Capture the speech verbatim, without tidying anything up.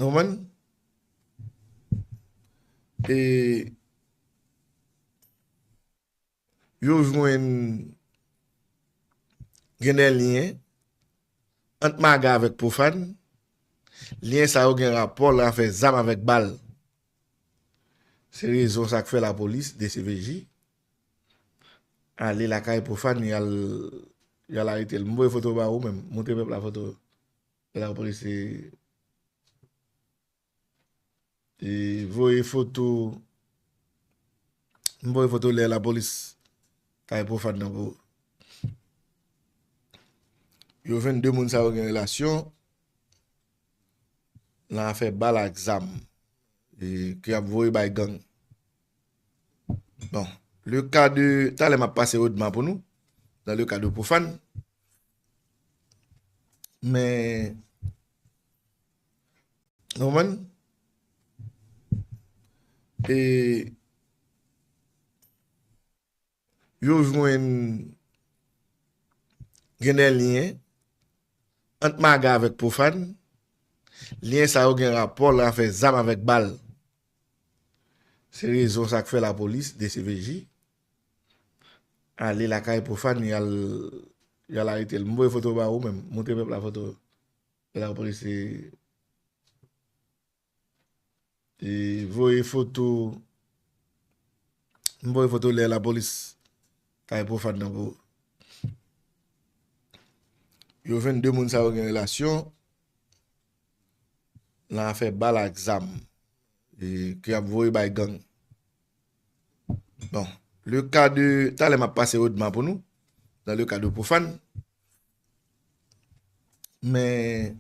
Ou konprann? E yo jwenn gen de lyen ant Maga avèk Pwofàn. Lyen sa yo gen rapò nan afè zam avèk bal. Se rezon sa k fè lapolis, D C P J, ale lakay Pwofàn, y al, y al arete l. M voye foto ba ou menm, montre pèp la foto. Lapolis, e, e voye foto, m voye foto lè lapolis kay Pwofàn nan pou yo jwenn de moun sa yo gen relasyon nan afè bal ak zam, e, ke y ap voye bay gang. Bon, le ka de, talè m ap pase odma pou nou, dans le cas de Pwofàn. Men, ou konprann? E yo jwenn gen de lyen ant Maga avèk Pwofàn. Lyen sa yo gen rapò nan afè zam avèk bal. Se rezon sa k fè lapolis, D C P J, ale lakay Pwofàn, y al, y al arete l. M voye foto ba ou menm, montre pèp la foto. Lapolis, e, e voye foto, m voye foto lè lapolis kay Pwofàn nan pou yo jwenn de moun sa yo gen relasyon nan afè bal ak zam, e, ke y ap voye bay gang. Bon, le ka de, talè m ap pase odma pou nou, dans le cas de Pwofàn. Men,